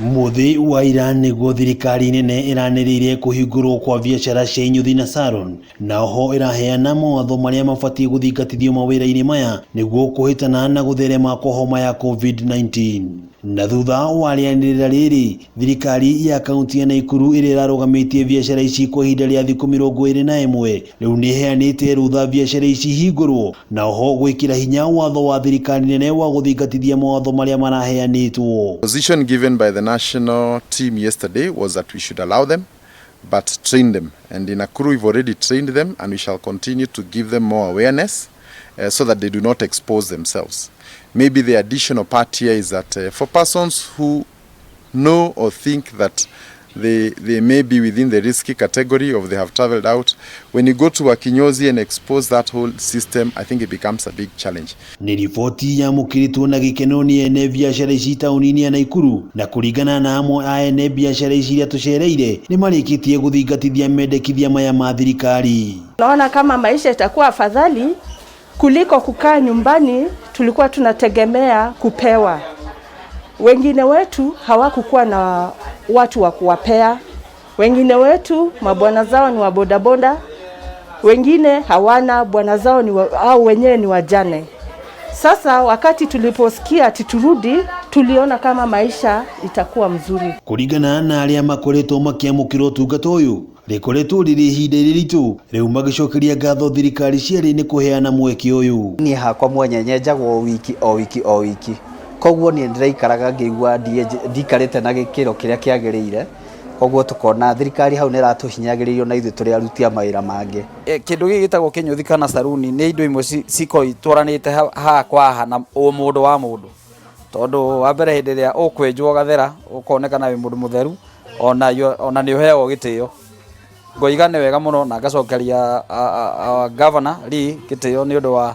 Mũthĩ wa ira nĩguo thirikari nene ĩranĩrĩire kũhingũrwo kwa biacara cia inyuthi na salon na oho ĩraheana mawatho marĩa mabatiĩ gũthingatithio mawĩra-inĩ maya nĩguo kũhĩtana na gũtherema kwa homa ya COVID-19. Na thutha wa rĩanĩrĩra rĩrĩ, thirikari ya kaunti ya Naikuru ĩrĩa ĩrarũgamĩtie biacara ici kwa ihinda rĩa thikũ 21 rĩu nĩ ĩheanĩte rũtha biacara ici ihingũrwo na oho gwĩkĩra hinya watho wa thirikari nene wa gũthingatithia mawatho marĩa maraheanĩtwo. Position given by the national team yesterday was that we should allow them but train them, and in Nakuru we've already trained them and we shall continue to give them more awareness so that they do not expose themselves. Maybe the additional part here is that for persons who know or think that they may be within the risky category of they have traveled out, when you go to a kinyozi and expose that whole system, I think it becomes a big challenge. Nĩ riboti yamũkĩrĩtwo na gĩkeno nĩ ene biacara ici taũni-inĩ ya Naikuru, na kũringana na amwe a ene biacara ici iria tũcereire nĩ marĩkĩtie gũthingatithia mendekithia maya ma thirikari. Naona kama maisha itakuwa afadhali kuliko kukaa nyumbani. Tulikuwa tunategemea kupewa. Wengine wetu hawakukuwa na watu wa kuwapea, wengine wetu mabwana zao ni wa bodaboda, wengine hawana bwana zao ni wa, au wenyewe ni wajane. Sasa wakati tuliposikia ati turudi, tuliona kama maisha itakuwa mzuri. Kũringana na arĩa makoretwo makĩamũkĩra ũtungata ũyũ, rĩkoretwo rĩrĩ ihinda iritũ rĩu magĩcokeria ngatho thirikari cierĩ nĩ kũheana mweke ũyũ. Niĩ hakwa mwenye nyenjagwo o wiki o wiki o wiki, koguo niĩ ndĩraikaraga ngĩigua ndikarĩte na gĩkĩro kĩrĩa kĩagĩrĩire, koguo tukona thirikari hau nĩ ĩratũhinyagĩrĩrio na ithuĩ tũrĩ aruti a mawĩra mangĩ. Kĩndũ gĩkĩ gĩtagwo kĩnyũthi kana saruni nĩ indo imwe cikoragwo itwaranĩte haha kwa haha na ũmũndũ wa mũndũ, tondũ wa mbere hĩndĩ ĩrĩa ũkwenjwo ũgathera ũkonekana wĩ mũndũ mũtheru, ona nĩ ũheagwo gĩtĩo. Ngoiga nĩ wega mũno na ngacokeria Governor Lee gĩtĩo nĩ ũndũ wa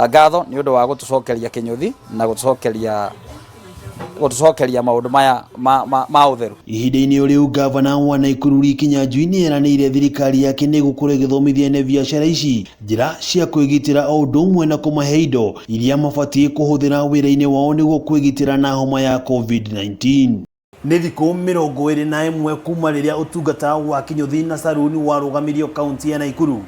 ngatho nĩ ũndũ wa gũtũcokeria kĩnyũthi na gũtũcokeria maũndũ maya ma ũtheru. Ihinda-inĩ rĩu gavana wa Naikuru Lee Kinyanjui nĩ eranĩire thirikari yake nĩ ĩgũkorwo ĩgĩthomithia ene biacara ici njĩra cia kwĩgitĩra o ũndũ ũmwe na kũmahe indo iria mabatiĩ kũhũthĩra wĩra-inĩ wao nĩguo kwĩgitĩra na homa ya COVID-19. Nĩ thikũ 21 kuma rĩrĩa ũtungata wa kĩnyũthi na saruni warũgamirio kaunti ya Naikuru.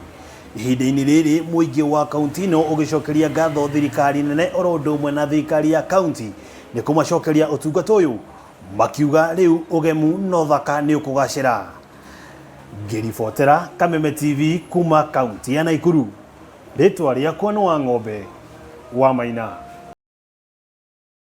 Ihinda-inĩ rĩrĩ mũingĩ wa kaunti ĩno ũgĩcokeria ngatho thirikari nene oro ũndũ ũmwe na thirikari ya kaunti nĩ kũmacokeria ũtungata ũyũ, makiuga rĩu ũgemu na ũthaka nĩ ũkũgacĩra. Ngĩribotera Kameme TV kuma kaunti ya Naikuru, rĩtwa rĩakwa nĩ Wang'ombe wa Maina.